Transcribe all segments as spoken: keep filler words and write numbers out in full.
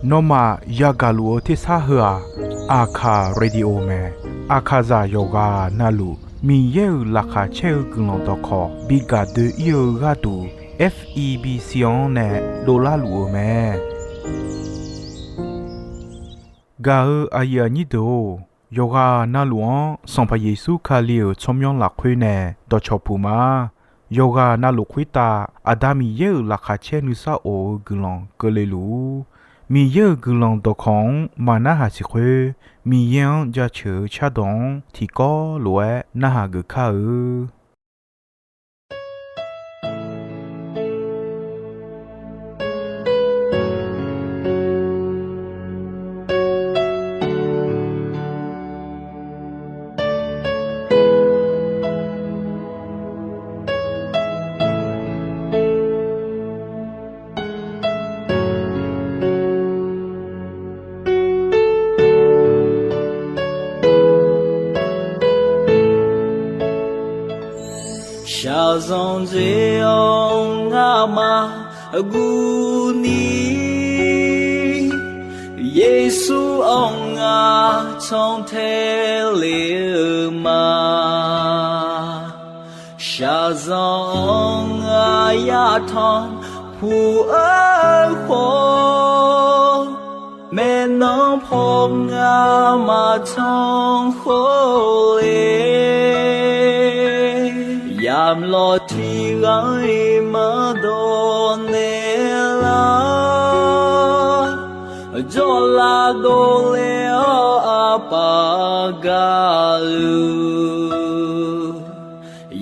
Nawmaf yagaq luf-eu tersar heu-aq, Aqkaq Radio mae. Aqkaqzaq yawqghaq navluf Miqyaer-euq laqkhaq caer-eu guiqlanq dawqkawq bi gaq doe-ir-eu gharduq, F E B C-anr nae dovlar luf-eu mae. Gaq-eu aqyuif aqnyir deuq-or, yawqghaq navluf-anr Sanqpaq Yeqsur Kali-euq tsawrmyanr lafkhoer nae dawqcawq puq ma. Yawqghaq navluf khoertav Aqda Miqyaer-euq laqkhaq caer nuisar of-eu guiqlanq keuvle luf-ur. Miqyaer-euq guiqlanq dawqkawq-anr maqnarhaq siq khoer, Miqyaer-anr jaceuq-eu cardawq-anr tiqkawv lof-aer narhaq geuf kar-eu. Shaqzanq dzae-awr ngamaf guvni, Yeqsur-anr ngaq cantae le-eu ma. Shaqzanq-anr ngaq yatanq puq-eu khawf, maeqnan paw ngamaf tanq khawf le. Yamq lawq tiq ghaq-iq maqdawq naeq lar, jawrlav dovle-awr aqpaf gaqluf,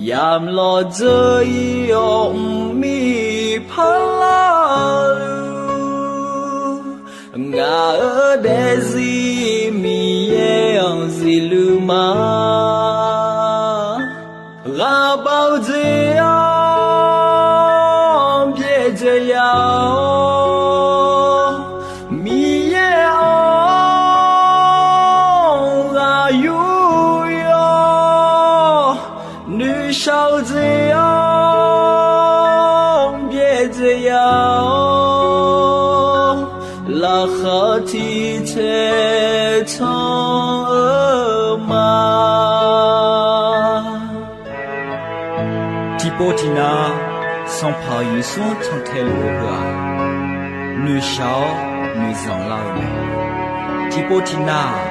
yamq lawq dzeur-ir-awr mqmir parlar-eu, ngaq-euq daefzir Miqyaer-anr zifluf ma. Ghaqbav-eu jeq-anr byaerdzae ya-awr, Miqyaer-anr ghaq yur yawr, noeqshaq-eu jeq-anr byaerdzae ya-awr, laqkhaq tiq taeq tanq-eu ma. Tiqpov tiqnav, Sanqpaq Yeqsur-anr cantae luf-eu heu-aq, noeqshaq-awr noeqzanq lar-eu mae. Tiqpov tiqnav-aq,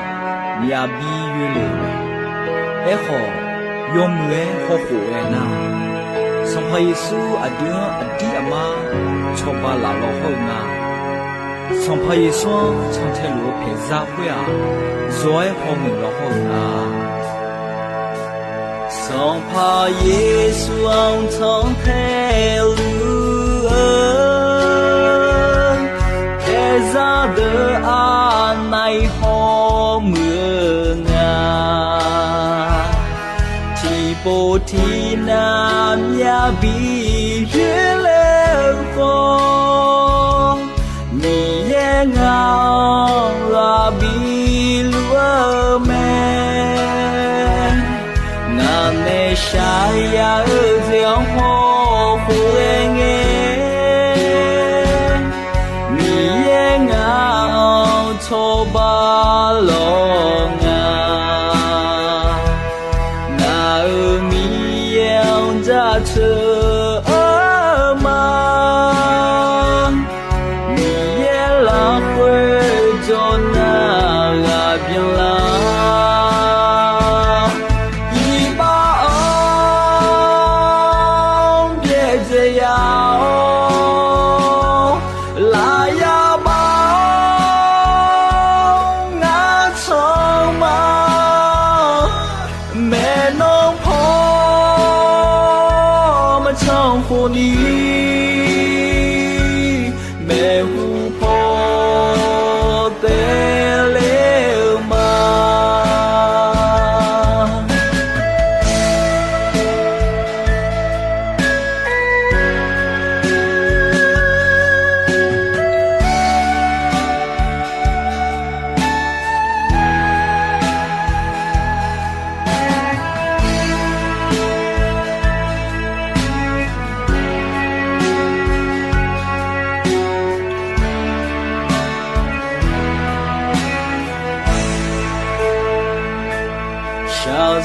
myavbi yoelef-eu mae. Aerkhawf, yawmuiq-aer hawkhof ghae nar, Sanqpaq Yeqsur aqdui-anr aqdir aqmar cawba laf law hawr-eu nga. Sanqpaq Yeqsur-anr cantae luf-eu paeqzar khoer-aq, zawq-aer hawmuiq law hawr-eu nga. Sanqpaq Yeqsur-anr cantae luf-eu paeqzar deuq aqnav-iq hawmuiq-eu nga. Tiqpov tiqnav myavbi yoerler-eu khawf, Miqyaer ngaq-anr ghaq biluf-eu mae. Ngaq nae shaq ya-eu jeq-anr hawkhof ghae ngae, Miqyaer ngaq-anr cawba lawr nga. Ngaq-euq Miqyaer-anr jaceuq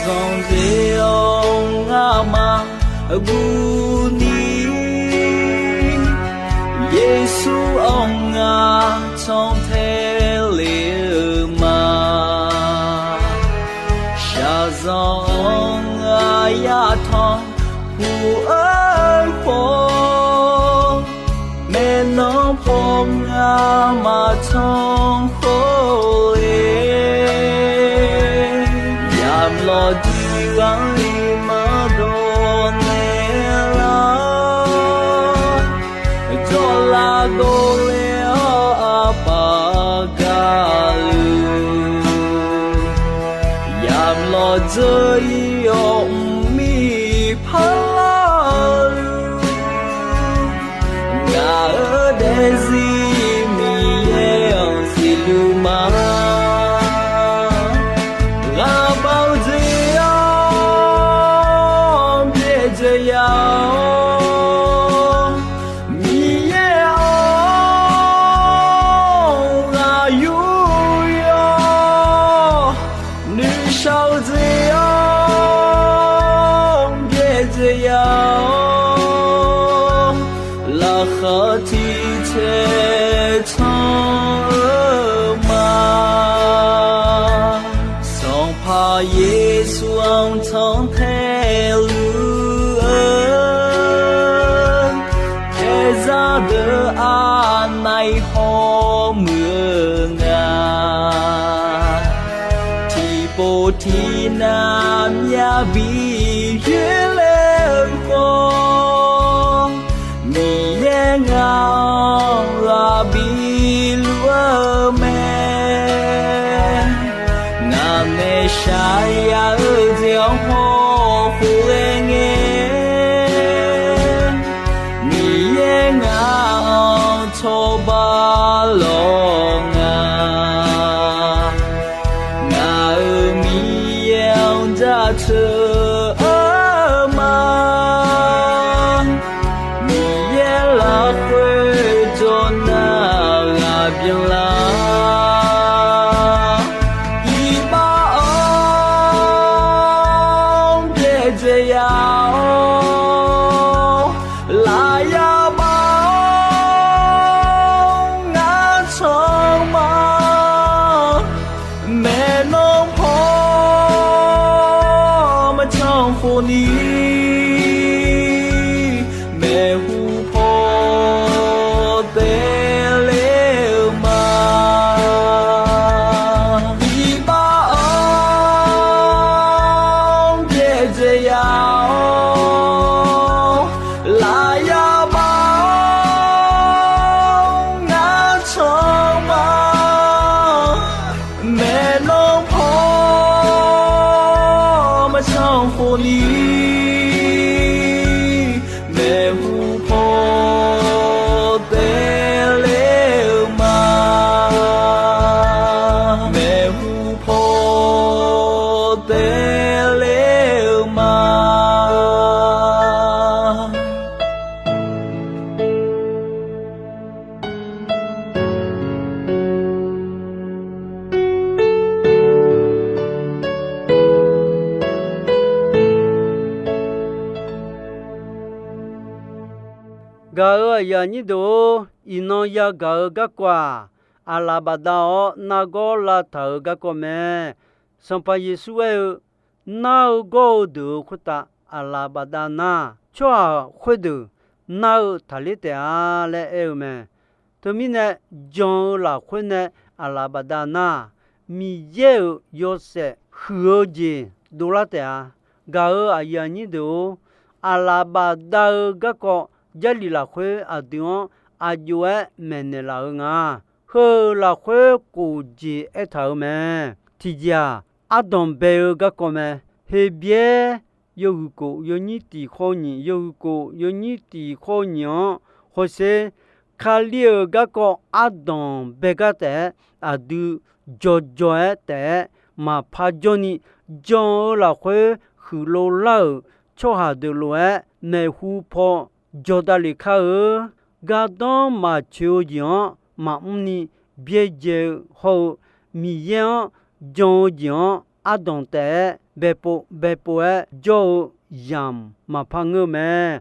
Zanqdzae-awr ngamaf guvni, Yeqsur-anr ngar cantae le-eu ma. Shaqzanq-anr ngar yatanq puq-eu khawf, maeqnan paw ngar maqtanq khawf le. Yamq lawqdir gharli maqdawq naeq lar, jawrlav dovle-awr aqpaf gaqluf, yamq lawqdzeur-ir-awr mqmir parlar-eu ngaq-euq daefzir Miqyaer-anr zifluf ma. Ghaqbav-eu jeq-anr byaerdzae ya-awr, Miqyaer-anr ghaq yur yawr, nuishar-eu jeq-anr byaerdzae ya-awr, laqkhaq tiq caer canr-eu ma. Sanqpaq Yeqsur-anr cantae luf-eu, khaeqzaq deuq aqnav-iq haw muiq-eu nga. Tiqpov tiqnav myavbi yoerler-eu khawf, Miqyaer ngaq-anr ghaq biluf-eu mae. Ngaq nae shaqyaq yar-eu jeq-anr hawkhof ghae ngae, Miqyaer ngaq-anr cawba lawq nga. Ngaq-euq Miqyaer-anr jaceuq-eu ma. Miqyaer lafkhoer jawr nar ghaq byanlar, iqbax-anr byaerdzae ya-awr, lafyar bax-awr ngar canr ma. Maeqnan paw maqcanr khofni, maeqhu paw taev ler-eu ma. Iqbax-anr byaerdzae ya-awr, lafyar bax-awr ngar canr ma. Maeqnan paw maqcanr khofni, maeqhu paw taev ler-eu ma. Maeqhu paw taev ler-eu ma. Gaq-euq aqyuif aqnyir deuq-or, iqnan yagaq-eu garkawv-aq, aqlaf bafdav-awr nargawr lavtaq-euq garkawv mae. Sanqpaq Yeqsur aer-eu, nar-eu gawr-eu deuq-euq khoertav aqlaf bafdav nar, tsawrhaq khoerdeuq nar-eu taqler taef-a laer aer-eu mae. Teumirnae, jan-eu lafkhoer nae aqlaf bafdav nar, Miqyaer-euq yawshaef huiq-eu jeq dovlar taef-a. Gaq-euq aqyuif aqnyir deuq-or, aqlaf bafdav-eu garkawv Jarlif lafkhoer aqdui-anr aqjox-aer maeqnaeq laf-eu nga. Heu-euq lafkhoer kof jeq aertaq-euq mae. Tiqjeq-aq, ardanq bae-eu garkawv mae. Heqbyaer yawhuiq kof yawnyir tiq khawr nyiq, yawhuiq kof yawnyir tiq khawr nyiq-anr hawsher, Kali-euq garkawv ardanq bae gar taef-aer aqdui jawrjawr-aer taef-aer maqpar jawrni, jan-eu lafkhoer huiqlov lar-euq tsawrhaq deuq lof-aer maeqhu paw jawr davlef kar-eu. Gardanr maqcoeq-eu jeq-anr maqmr ni byaerdzae-eu hawr-eu, Miqyaer-anr jan-eu jeq-anr ardanq taef-aer baepov baepov-aer jawr-eu yamq maqpar ngeur mae.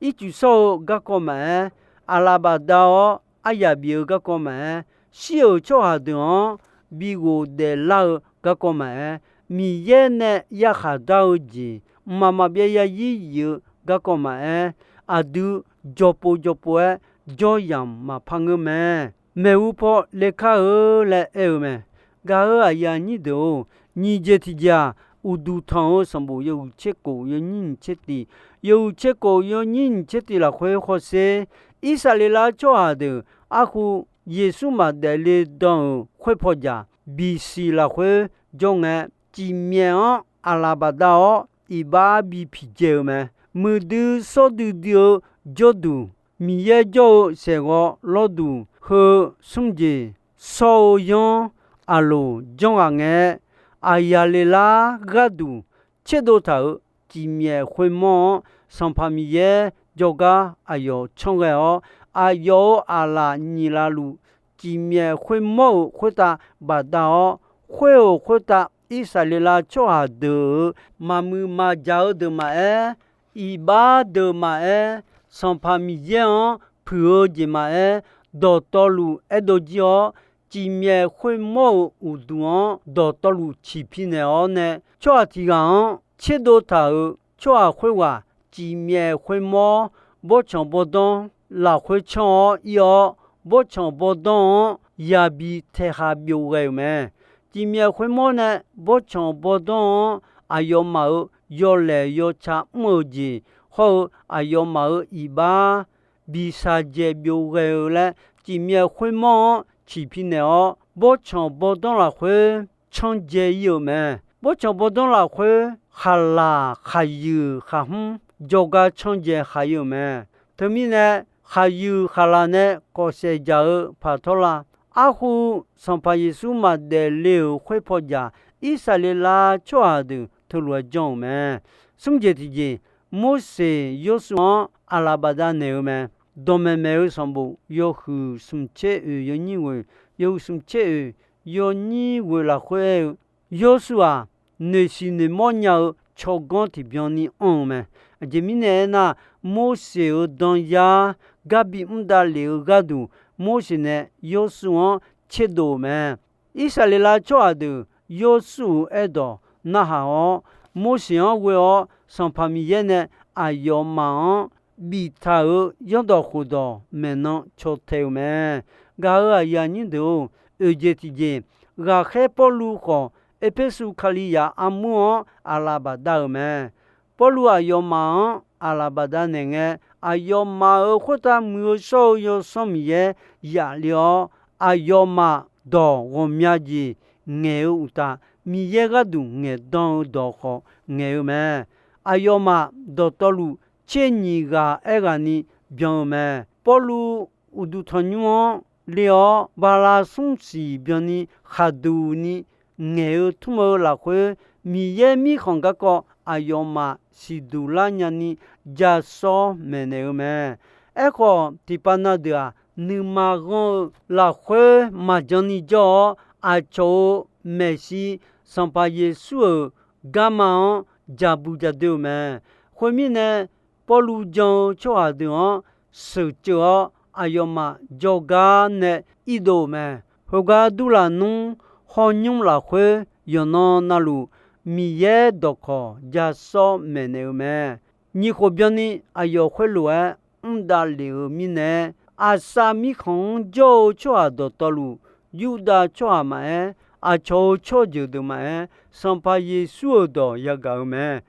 Ircuf shawr-eu garkawv maqaer, aqlaf bafdav-awr aryaq bif-eu garkawv maqaer, shir-euq tsawrhaq deuq-anr bi ghofdaef lar-eu garkawv maqaer, Miqyaer nae yarkhaq dar-eu jeq mqmaq maqbyav yarzir yif-eu garkawv maqaer, aqdui jawrpov jawrpov-aer jawr yamq maqpar ngeur mae. Maeqhu paw lekar-eu laer aer-eu mae. Gaq-euq aqyuif aqnyir deuq-or, nyiq jeq tiq jeq-aq, uqduq tanq-eu sanqbof yawhuiq tser kof yawnyir nyiq tser tiq, yawhuiq tser kof yawnyir nyiq tser tiq lafkhoer hawsher, Irsaqleqlav tsawrhaq deuq arhu Yeqsur maqdaef le dan-euq khoerpaw jaq bisiq lafkhoer jawr ngae, cifmyaef-anr aqlaf bafdav-awr iqbax bi piqdzae-eu mae. Muiqdui shawr duidui-eu jawrduq, Miqyaer jawr-eu saeqghawv lawrduq heu smr jeq shawr-eu yanr aqloq janrghaq ngae, aqyaq lelar gharduq tserdov taq-euq cifmyaef khoermawr-anr, Sanqpaq Miqyaer jawrgar aqyawf canr ghae-awr, aqyawf-euq aqlaf nyiq lavluf, cifmyaef khoermawr-euq khoertav bafdav-awr, khoer-euq khoertav Irsaqleqlav tsawrhaq deuq-euq maqmuiq maqjaq-eu deuq maqaer, iqbax deuq maqaer, Sanqpaq Miqyaer-anr puiq-eu jeq maqaer, dawqtawvluf aerdov jir-awr, cifmyaef khoermawr-euq uqduq-anr dawqtawvluf ciqpi naeq-awr nae, tsawrhaq tiq ghaq-anr tserdov taq-euq tsawrhaq khoerghaq cifmyaef khoermawr bawrtsanq bawrdanr lafkhoer canr-awr ir-awr, bawrtsanq bawrdanr-anr yabi taeqha byov ghae-euq mae. Cifmyaef khoermawr nae bawrtsanq bawrdanr-anr aqyawfmaf-euq yawlaeq yawca mr-eu jeq hawr-eu aqyawfmaf-euq iqbax bi saqjaev byov ghae-eu laer, cifmyaef khoermawr-anr ciqpi naeq-awr, bawrtsanq bawrdanr lafkhoer canr dzae ir-euq mae. Bawrtsanq bawrdanr lafkhoer khaqlaq khaqyuif khaqhmr jawrgar canr dzae khaq ir-euq mae. Teumirnae, khaqyuif khaqlaq nae kawfsaef dzaq-eu paq tawrlav, arhu Sanqpaq Yeqsur maqdaef le-euq khoerpaw jaq, Irsaqleqlav tsawrhaq deuq teulof-aer janr-euq mae. Smr jeq tiqjeq, Morseq Yawrsuv-anr aqlaf bafdav naeq-eu mae. Dawqmaeq maeq-eu sanqbof yawhuiq smq tser oeq yawnyir ghoeq, yawhuiq smq tser oeq yawnyir ghoeq lafkhoer aer-eu, Yawrsuv-aq, noeqsiq noeqmawr nya-eu tsawrganr tiqbyan ni anr-eu mae. Aqjeq mirnae aernar, Morseq-euq danyar gar bimr davlef-eu gharduq, Morseq nae Yawrsuv-anr tserdov-euq mae. Irsaqleqlav tsawrhaq deuq Yawrsuv-euq aerdawq narhaq-awr, Morseq-anr ghoe-awr Sanqpaq Miqyaer nae aqyawfmaf-anr biftaq-euq yawrdawq khofdawq maeqnan caw tae-eu mae. Gaq-euq aqyuif aqnyir deuq-or, oeqjeq tiqjeq, ghaqkhaer Pawrluv khawf Erpersu Kalizaq armur-anr aqlaf bafdav-euq mae. Pawrluv aqyawfmaf-anr aqlaf bafdav naeq ngae, aqyawfmaf-euq khoertav muiq-eu shawr-eu Yawsanr Miqyaer yaf le-awr, aqyawfmaf dawq ghawqmya jeq ngaeq-eu uqtaf, Miqyaer gharduq ngaeqdan-eu dawq khawf ngaeq-eu mae. Aqyawfmaf dawqtawvluf tser nyiq ghaq aerghaqni byan-eu mae. Pawrluv uqduq tanqnymr-anr le-awr, bala smr siq byanni khaqduq ni ngaeq-eu tmr-eu lafkhoer, Miqyaer Mirkhanq garkawv aqyawfmaf siqduq lar nyani ja sawr maeqnaeq-eu mae. Aerkhawf, tiqpav na deuq-aq, nuima ghanr-eu lafkhoer maqjan ni jawr-awr, aqcawq-euq maeqshi Sanqpaq Yeqsur-euq garma-anr ja bu ja doe-eu mae. Khoermirnae, Pawrluv jan-eu tsawrhaq deuq-anr sheuqceuv-awr, aqyawfmaf jawrgar nae irdov-euq mae. Khoergar durlaf nmr hawr nymr lafkhoer yawqnan navluf Miqyaer dawqkawq ja sawr maeqnaeq-eu mae. Nyiq khof byanni aqyawf khoerlof-aer mr davlef-eu mirnae, Aqsav mirkhanq-anr jawr-eu tsawrhaq dawqtawvluf, Yurdav tsawrhaq maqaer, aqcawq-euq tsawrjeuq deuq maqaer, Sanqpaq Yeqsur-euq dawq yagaq-eu mae.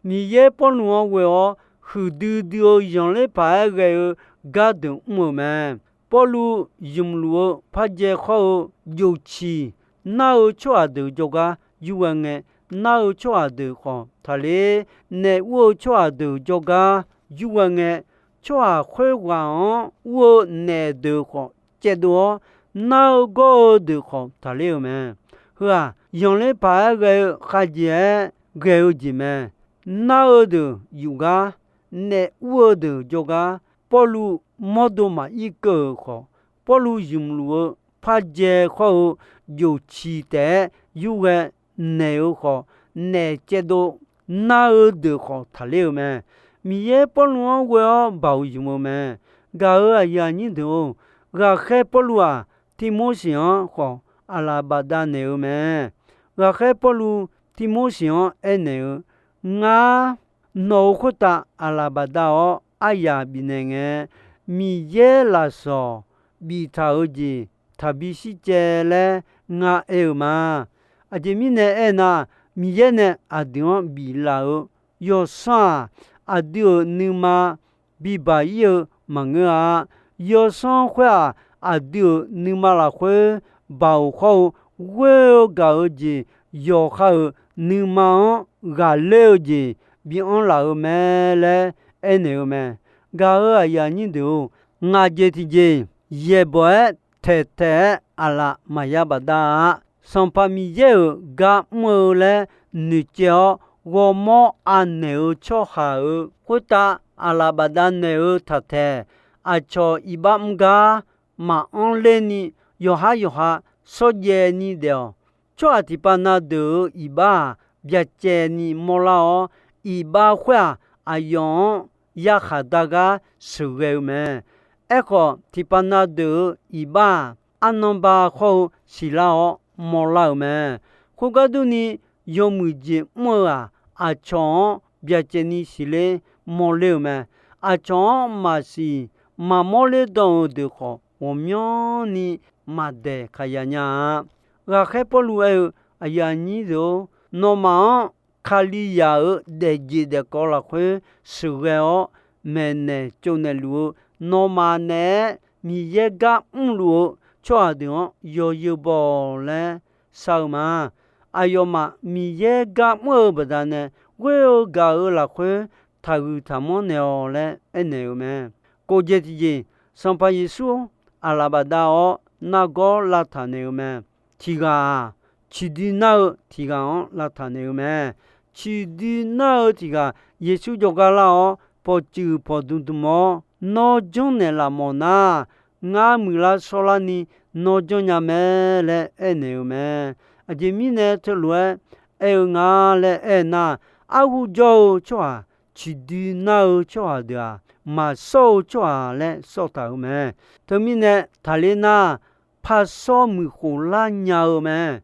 Miqyaer Pawrluv-anr ghoe-awr huiqdui dui-eu zanqler paq-aer ghae-eu gardeuq mr-euq mae. Pawrluv zmqluf-eu parjae khawr-eu jofciq nar-eu tsawrhaq deuq jawrgar yurghae ngae, nar-eu tsawrhaq deuq khawf taqler. Naef ur-eu tsawrhaq deuq jawrgar yurghae ngae, tsawrhaq khoerghaq-anr ur-eu naef deuq khawf caevdov-awr, nar-eu gawr-eu deuq khawf taqler-euq mae. Heu-aq, zanqler paq-aer ghae-eu khavjeq-aer ghae-eu jeq mae. Nar-eu deuq yufgar, naef ur-eu deuq jawrgar, Pawrluv mawrdo maqir keuv-euq khawf, Pawrluv zmqluf-eu parjae khawr-eu jofciq taef-aer yurghae naeq-eu khawf, naef caevdov nar-eu deuq khawf taqler-eu mae. Miqyaer Pawrluv-anr ghoe-awr baoq ymq-eu mae. Gaq-euq aqyuif aqnyir deuq-or, ghaqkhaer Pawrluv-aq, Tirmorseq-anr khawf aqlaf bafdav naeq-eu mae. Ghaqkhaer Pawrluv Tirmorseq-anr aernaeq-eu, Ngar nawq-euq khoertav aqlaf bafdav-awr aryaq bifnaeq ngae, Miqyaer lafsawq biftaq-eu jeq taqbi shir caev laer ngar aer-eu ma. Aqjeq mirnae aernar, Miqyaer nae aqdui-anr biflaf-eu yawsanr-aq, aqdui-euq nuima bibaq ir-eu maqngeur-a. Yawsanr khoer-aq, aqdui-euq nuima lafkhoer baoq khawr-eu ghoer-eu gaq-eu jeq yawqha-euq nuima-anr ghaqler-eu jeq bi anr laf-eu mae laer aernaeq-eu mae. Gaq-euq aqyuif aqnyir deuq-or, ngaq jeq tiqjeq yaeqbawq-aer taeqtaeq-aer aqlaf maqya bafdav-a. Sanqpaq Miqyaer-euq gar mr-eu laer noeqcaev-awr ghawrmawr anaeq-eu tsawrhaq-euq khoertav aqlaf bafdav naeq-eu taqtaeq, aqcawq iqbax mr gar maqanr lerni yawqhar yawqha shawrjaev ni daef-awq. Tsawrhaq tiqpav na deuq-euq iqbax-aq, byacaevni mawrlar-awr, iqbax khoer-aq, aqyawf-anr yarkhaq dar gar sheuqghae-eu mae. Aerkhawf, tiqpav na deuq-euq iqbax-aq, arnan ba khawr-eu siqlar-awr mawrlar-euq mae. Khoergar durni, yawmuiq jeq mr-eu-aq, aqcawq-anr byacaevni siqler mawrler-euq mae. Aqcawq-anr maqsiq maqmawr ler dan-euq deuq khawf, ghawqmyanrni maqdaeq kaqya nya-a. Ghaqkhaer Pawrluv aer-eu, Aqyuif aqnyir deuq-or, nawmaf-anr Kalizaq-euq daefjeq daefkawv lafkhoer sheuqghae-awr maeqnaeq tsovnaeq luf-eu, nawmaf naeq-aer Miqyaer gar mrluf-eu tsawrhaq deuq-anr yawzeu baw-awq laer shar-eu ma. Aqyawfmaf Miqyaer gar mr-eu baqdanae ghoer-eu gaq-euq lafkhoer taqhuiq taqmanr naeq-awq laer aernaeq-eu mae. Kof jeq tiqjeq, Sanqpaq Yeqsur aqlaf bafdav-awr nargawr lavtaq naeq-eu mae. Tiq ghaq-aq, ciqdui nar-eu tiq ghaq-anr lavtaq naeq-eu mae. Ciqdui nar-eu tiq ghaq Yeqsur jawrgar lar-awr, pawqtsuif pawqdmq dmq-awr, Nawr janrnaeq laf mawf nar, ngar muiqlar shawrlarni nawr janrnya mae laer aernaeq-eu mae. Aqjeq mirnae teulof-aer aer-eu nga laer aernar, arhu jawr-eu tsawrhaq, ciqdui nar-eu tsawrhaq deuq-aq, maqsawr-eu tsawrhaq laer sawr taq-euq mae. Teumirnae taqler nar, parsawr muiqkhof lar nya-eu mae.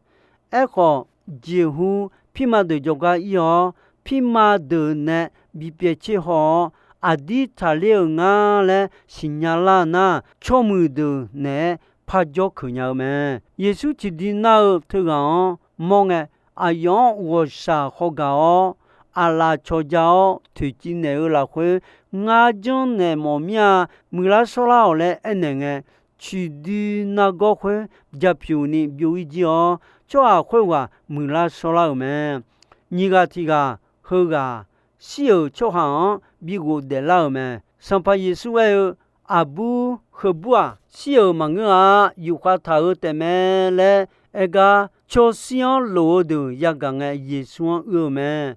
Aerkhawf, jeqhu pirma deuq jawrgar ir-awr, pirma deuq nae bi pyaev tser haw-awr, aqdir taqler-euq ngar laer siqnya lar nar, tsawrmuiq deuq naeq-aer parjawr keuq nya-eu mae. Yeqsur ciqdui nar-eu teughaq-anr mawr ngae, aqyawf-anr ghawqshaq hawgaq-awr, aqlaf cawqja-awr toeqciv naeq-eu lafkhoer, ngar janrnaeq mawf mir-a, muiqlar shawrlar-awq laer aernaeq ngae, ciqdui nargawr khoer japyuq ni byov-ir jir-awr, tsawrhaq khoerghaq muiqlar shawrlar-euq mae. Nyiq ghaq tiq ghaq heughaq shir-euq tsawrhaq-anr bi ghofdaef lar-euq mae. Sanqpaq Yeqsur aer-eu, Aqbur heubur-aq, shir-euq maqngeur-a, yufkhav taq-eu taefmae laer aer gar, cawshir-anr lof-eu deuq yagaq ngae, Yeqsur-anr uir-eu mae.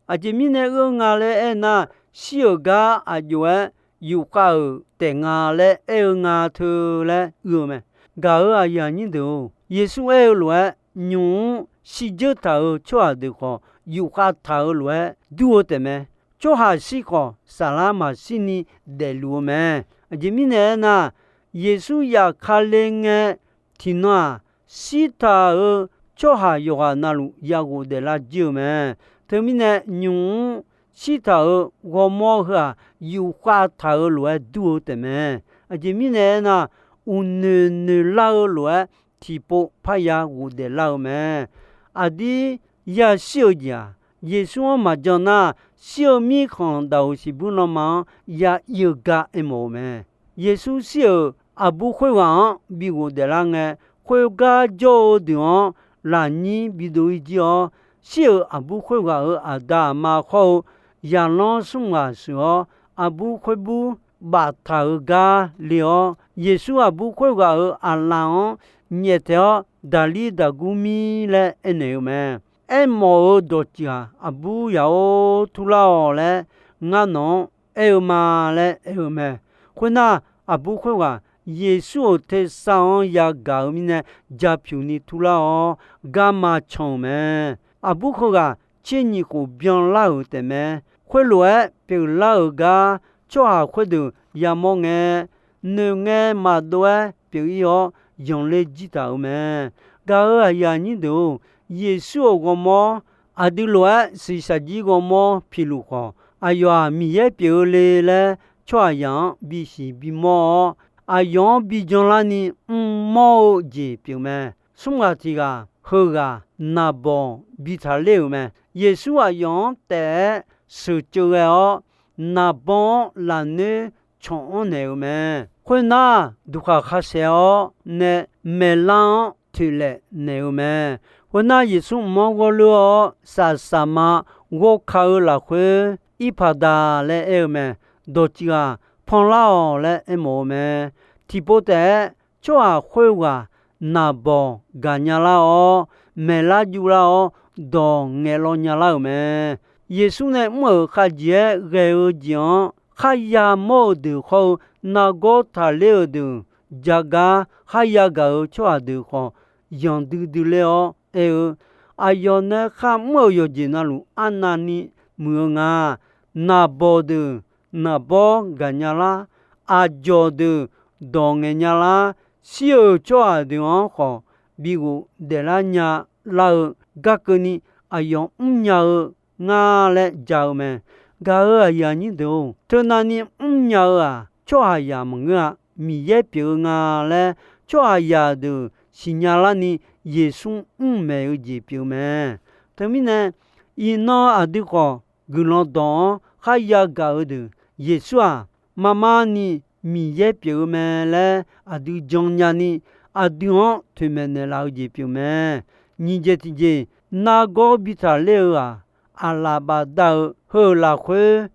Aqjeq mirnae uir-eu nga laer aernar, shir-euq gar aqjox-aer yufkhav-euq taef nga laer aer-eu nga teu laer uir-eu mae. Gaq-euq aqyuif aqnyir deuq-or, Yeqsur aer-eu lof-aer, nymq-mr shirdzeur taq-euq tsawrhaq deuq khawf, yufkhav taq-euq lof-aer dur-eu taefmae. Tsawrhaq shir khawf, saflar maqshir ni daefluf-eu mae. Aqjeq mirnae aernar, Yeqsur yaf ka le ngae, tiqnan-aq, shirtaq-euq tsawrhaq yawqghaq navluf ya ghofdaef lar jir-eu mae. Teumirnae, nymq-mr shirtaq-euq ghawrmawr heu-aq, yufkhav taq-euq lof-aer dur-eu taefmae. Aqjeq mirnae aernar, uqnoeq noeq lar-eu lof-aer tiqpov parya ghofdaef lar-eu mae. Aqdir yashir-eu jeq-aq, Yeqsur-anr maqjan nar, shir-eu mirkhanq daq-euq siqbur lanma-anr ya ir-eu gar aermawf-eu mae. Yeqsur shir-euq aqbur khoerghaq-anr bi ghofdaef lar ngae, khoergar jawr-eu deuq-anr lafnyir bi dov-ir jir-awr, shir-euq aqbur khoerghaq-euq aqda aqma khawr-eu zaqlanr smr ghaq sheuq-awr, aqbur khoerbur baftaq-euq gar le-awr, Yeqsur aqbur khoerghaq-euq aqlaf-anr nyaeftaeq-awr, Daqlir daqgur mir laer aernaeq-eu mae. Aermawf-eu dawqtsuif-aq, Aqbur yaq-or, turlar-awq laer ngar nawq-anr aer-eu ma laer aer-eu mae. Khoernar, aqbur khoerghaq Yeqsur-euq tersar-anr yagaq-eu mirnae, jaqpyuq ni turlar-awr, garma can-euq mae. Aqbur heughaq tser nyiq khof byanlar-euq taefmae. Khoerlof-aer pyeuflar-euq gar tsawrhaq khoerdeuq yamawr ngae, noeqngae maqdov-aer pyeuf-ir-awr, yanqler jir taq-euq mae. Gaq-euq aqyuif aqnyir deuq-or, Yeqsur-euq ghawrmawr aqdui lof-aer shiqshaq jir ghawrmawr piluf khawf, aqyawf-aq Miqyaer pyeuf-eu le laer tsawrhaqzaq-anr bisiq bimawr-awr, aqyawf-anr bijanlarni mrmawr-eu jeq pyeuf mae. Smr ghaq tiq ghaq heughaq naqbawq bi taqler-euq mae. Yeqsur aqyawf-anr taef-aer sheuqceuv ghae-awr, naqbawr-anr lafnoer cawq-anr naeq-euq mae. Khoernar, duqkhaq khashaeq-awr nae maeqlar-anr toeqlaef naeq-euq mae. Khoernar, Yeqsur mq-anr ghawrleur-awr, saf saf ma ghawrka-eu lafkhoer, Irpaqdaq laer aer-eu mae. Dawq tiq ghaq panlar-awq laer aermawf-eu mae. Tiqpov taef-aer tsawrhaq khoerghaq naqbawq gaqnya lar-awr, maeqlar juvlar-awr, dawq ngaeqlaw nya lar-euq mae. Yeqsur nae mr-euq khavjeq-aer ghae-eu jeq-anr kharya mawr-eu deuq khawr-eu, nargawr taqler-euq deuq jagar kharya gaq-euq tsawrhaq deuq khawf, yanqdui dui ler-awr aer-eu, Aqyawf nae kharmr-euq yawqjeq navluf arnavni muiq-eu nga. Naqbawq deuq naqbawr gaqnya lar, aqjawq deuq dawq ngaeqnya lar, shir-euq tsawrhaq deuq-anr khawf bighof daeflar nya lar-eu garkeuvni, aqyawf mrnya-eu nga laer ja-eu mae. Gaq-euq aqyuif aqnyir deuq-or, teunavni mrnya-eu-aq, tsawrhaqzaq maqngeur-a. Miqyaer pyeuf-eu nga laer tsawrhaqzaq deuq siqnya larni, Yeqsur mr maeq-eu jeq pyeuf mae. Teumirnae, iqnan aqdui khawf guiqlanq dawq-anr kharya gaq-eu deuq, Yeqsur-aq, marmarni Miqyaer pyeuf-eu mae laer aqdui jannya ni, aqdui-anr toeqmaeq naeqlaf-eu jeq pyeuf mae. Nyiq jeq tiqjeq, nargawr bi taqler-eu-aq, aqlaf bafdav-eu heu-euq lafkhoer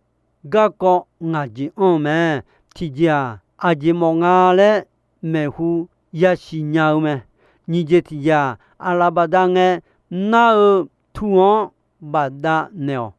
garkawv ngaq jeq anr-eu mae. Tiqjeq-aq, aqjeq mawf nga laer maeqhu yasiq nya-eu mae. Nyiq jeq tiqjeq-aq, aqlaf bafdav ngae, nar-eu tu-anr bafdav naeq-awq.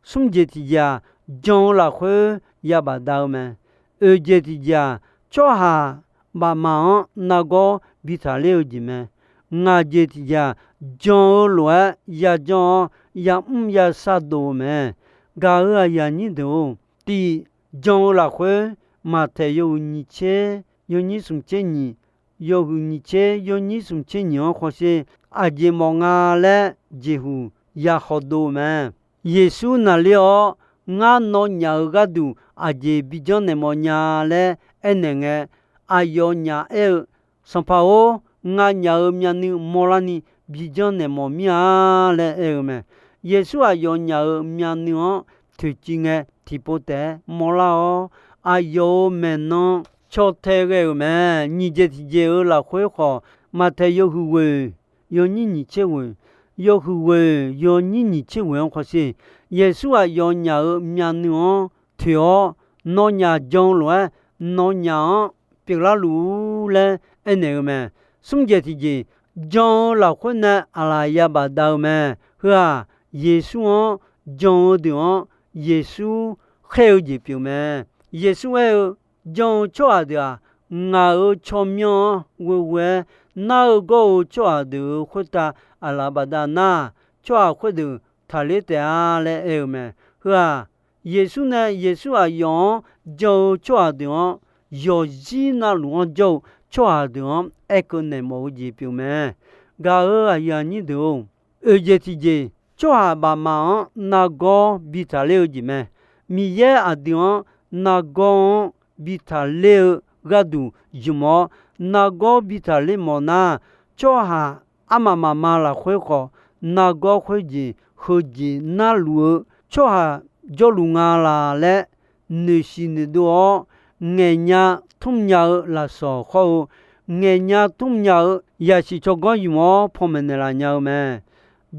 Smr jeq tiqjeq-aq, jan-eu lafkhoer ya bafdav-eu mae. Oeq jeq tiqjeq-aq, tsawrhaq bafma-anr nargawr bi taqler-eu jeq mae. Ngaq jeq tiqjeq-aq, jan-eu lof-aer yajanr-awr, yamr yashar dov-eu mae. Gaq-euq aqyuif aqnyir deuq-or, tiq, jan-eu lafkhoer Maqtaeq yawhuiq nyiq tser yawnyir smq tser nyiq, yawhuiq nyiq tser yawnyir smq tser nyiq-anr khawsher, aqjeq mawf nga laer jeqhuq ya hawdov-eu mae. Yeqsur naqler-awr, ngar nawnyaf-euq gharduq aqjeq bijanr naeq mawf nya laer aernaeq ngae, aqyawfnyaf aer-eu, Sanqpaq-or, nganyaf-euq myavnuiv mawrlarni bijanr naeq mawf mir-a laer aer-eu mae. Yeqsur aqyawfnyaf-euq myavnuiv-anr toeqciv ngae, tiqpov taef-aer mawrlar-awr, aqyawf-euq maeqnan caw tae ghae-euq mae. Nyiq jeq tiqjeq-eu lafkhoer khawf, Maqtaeq yawhuiq ghoeq, yawnyir nyiq tser ghoeq, yawhuiq ghoeq yawnyir nyiq tser ghoeq-anr khawsher, Yeqsur aqyawfnyaf-euq myavnuiv-anr toeq-awr, nawnyaf jan-eu lof-aer nawnyaf-anr pyeuflar luf-ur laer aernaeq-eu mae. Smr jeq tiqjeq, jan-eu lafkhoer nae aqlaf ya bafdav-eu mae. Heu-aq, Yeqsur-anr jan-eu deuq-anr Yeqsur khaer-eu jeq pyeuf mae. Yeqsur aer-eu, Jan-eu tsawrhaq deuq-aq, ngaq-euq tsawrmyanr-anr ghoeghoe-aer nar-eu gawr-eu tsawrhaq deuq-euq khoertav aqlaf bafdav nar, tsawrhaq khoerdeuq taqler taef-a laer aer-eu mae. Heu-aq, Yeqsur nae Yeqsur aqyawf-anr jan-eu tsawrhaq deuq-anr yawqzir navluf-anr jawr-eu tsawrhaq deuq-anr aerkeuv naeq mawf-eu jeq pyeuf mae. Gaq-euq aqyuif aqnyir deuq-or, oeq jeq tiqjeq, tsawrhaq bafma-anr nargawr bi taqler-eu jeq mae. Miqyaer aqdui-anr nargawr-anr bi taqler-eu gharduq zmq-awr, nargawr bi taqler mawf nar, tsawrhaq armaf mafma lafkhoer khawf, nargawr khoerjeq heujeq narluf-eu tsawrhaq jawrluf nga laq laer noeqsiq noeqdov-awr, ngaeqnya tmrnya-eu lafsawq khawr-eu, ngaeqnya tmrnya-eu yasiq tsawrganr zmq-awr panmaeq naeqlaf nya-eu mae.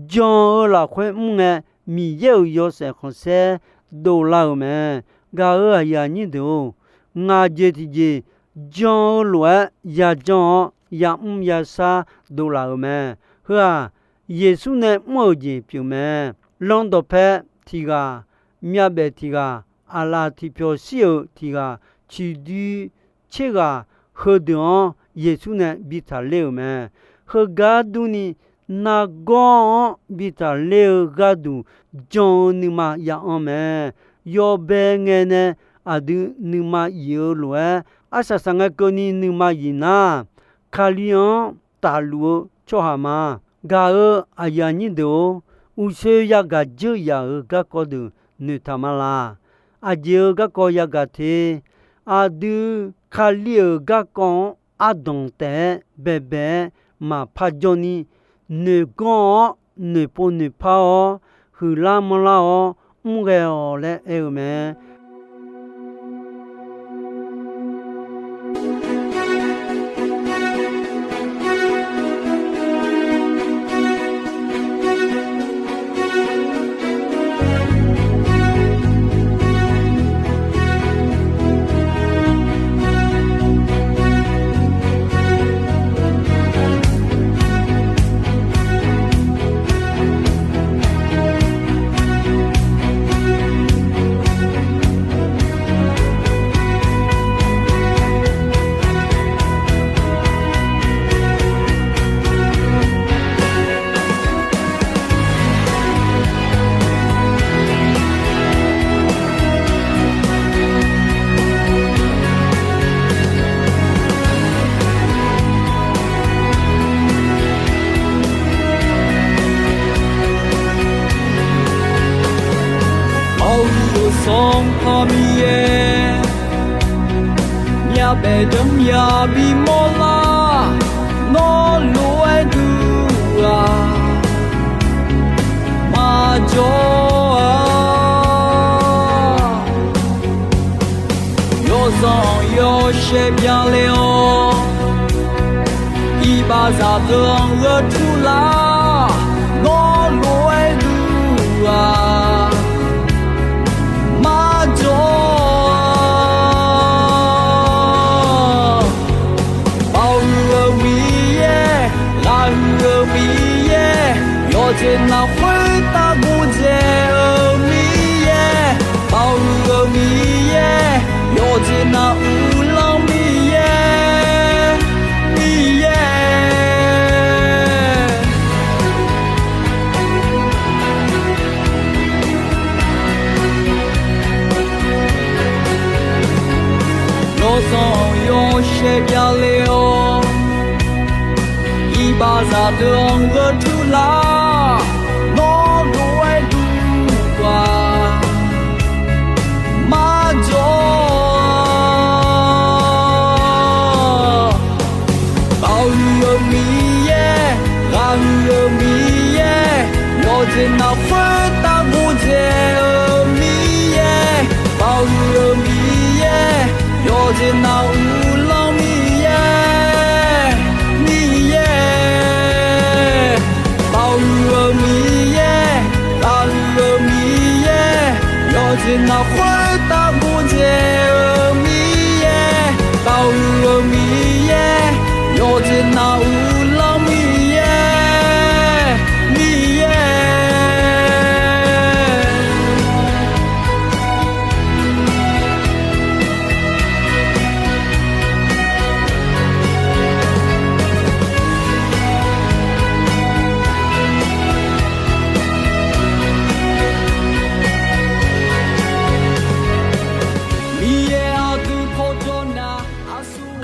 Jan-eu lafkhoer mr ngae, Miqyaer-euq yawshaef khanqsaer dovlar-euq mae. Gaq-euq aqyuif aqnyir deuq-or, ngaq jeq tiqjeq jan-eu lof-aer yajanr-awr yamr yashar dovlaf-euq mae. Heu-aq, Yeqsur nae mr-euq jeq pyeuf mae. Lan dawqpae tiq ghaq, myavbaef tiq ghaq, aqlaf tiqpyawq shir-euq tiq ghaq, ciqdui tser ghaq, heudeuq-anr Yeqsur nae bi taqler-euq mae. Heugar durni, nargawr-anr bi taqler-eu gharduq jan-eu nuima ya'anr mae. Yawbae ngae nae aqdui nuima yif-eu lof-aer, arsaq saqngae keuvni nuima yif nar, Kali-anr tafluf-eu tsawrhaq ma. Gaq-euq aqyuif aqnyir deuq-or, uqshoe yagaq dzeur yaf-euq garkawv deuq noeqtaq ma laq. Aqjeq-euq garkawv yagaq te. Aqdui Kali-euq garkawv-anr ardanq taef-aer baebae-aer maqpar jawrni, noeqganr-awr noeqpov noeqpar-awr, huiqlar manrlar-awr mrghae-awq laer aer-eu mae. Arhu-euq Sanqpaq Miqyaer, myavbaef deuq-anr ya bimawr lar. Nawr lof-aer duq-aq, marjawr-a. Yawzanq yawshaef byale-awr, iqbaxzaq deuq-anr gheurtur lar. Nawr lof-aer duq-aq, marjawr-a. Baoq huiq-eu Miqyaer, ghaq huiq-eu Miqyaer, yawqjeq nav khoertav gordzae-eu Miqyaer. Baoq huiq-eu Miqyaer, yawqjeq nav uvlanr Miqyaer, Miqyaer. Yawzanq yawshaef byale-awr, iqbaxzaq deuq-anr gheurtur lar. Nawr lof-aer duq-aq, marjawr-a. Baoq huiq-eu Miqyaer, ghaq huiq-eu Miqyaer, yawqjeq nav khoertav gordzae-eu Miqyaer. Baoq huiq-eu Miqyaer, yawqjeq nav uvlanr Miqyaer, Miqyaer. Baoq huiq-eu Miqyaer, ghaq huiq-eu Miqyaer, yawqjeq nav khoertav gordzae-eu Miqyaer. Baoq huiq-eu Miqyaer, yawqjeq nav uvlanr Miqyaer, Miqyaer.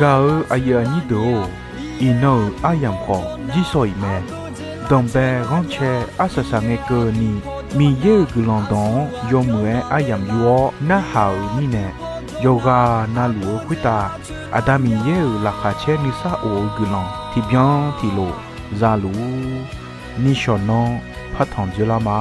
Gaq-eu aqyuif aqnyir deuq-or, iqnan-euq aryamq khawf jirsawq iq mae. Danqbae ghanrcae arsaq saqngae keuvni, Miqyaer-euq guiqlanq dawq-anr yawmuiq-aer aryamq yur-awr narhaq-euq mirnae, yawqghaq navluf-eu khoertav Aqda Miqyaer-euq laqkhaq caer nuisar of-eu guiqlanq tiqbyan tiqlof za luf-ur. Nishawq nanr partanq dzoerlar ma.